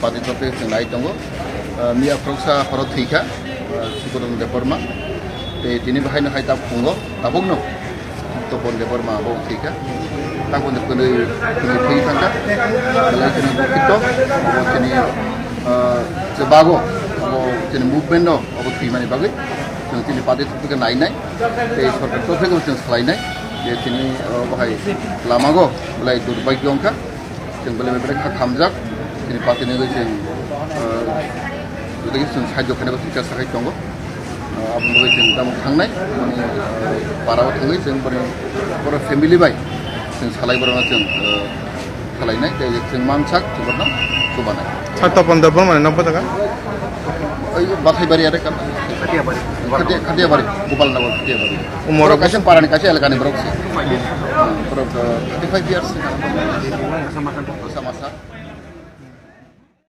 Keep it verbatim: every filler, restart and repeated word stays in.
Party topik chwng nai tongo. Ah, miya khoroksa horo thwi kha, ah, Sukodan Debbarma. Tei tini bahaino hai tabuk phungo, tabukno Topon Debbarma abo thwi kha. Tabukno kwnwi, kwnwi thwi thang kha. Belai kheno dukkhito, abo chini, ah, je bago, abo chini movement no, abo thwimani bagwi. Chwng chini party topik nai nai. Tei sorkar topik chwng salai nai. Je chini, ah, bahai lamago, belai durbagyo wngkha. Chwng belai belai kha khamjak, chini party ni bagwi chwng, ah, jotokhe chwng sahajyo khainai bo thiksa sakhai tongo. Ah, aboni bagwi chwng tamo thangnai, mani, ah, parao thangwi chwng boni, boro family bai chwng salai borokno chwng, ah, khlainai, tei chwng mansak chwng borokno chubanai. Sir, Topon Debbarma ni nok bwtaka? Oi, Bathaibari are kam. Khatiyabari. Khatiya-, Khatiyabari, Gopalnagar Khatiyabari. Umor borok kaisa parani kaisa elakani borok se. Hmm, borok, ah, thirty five years. Sama sa.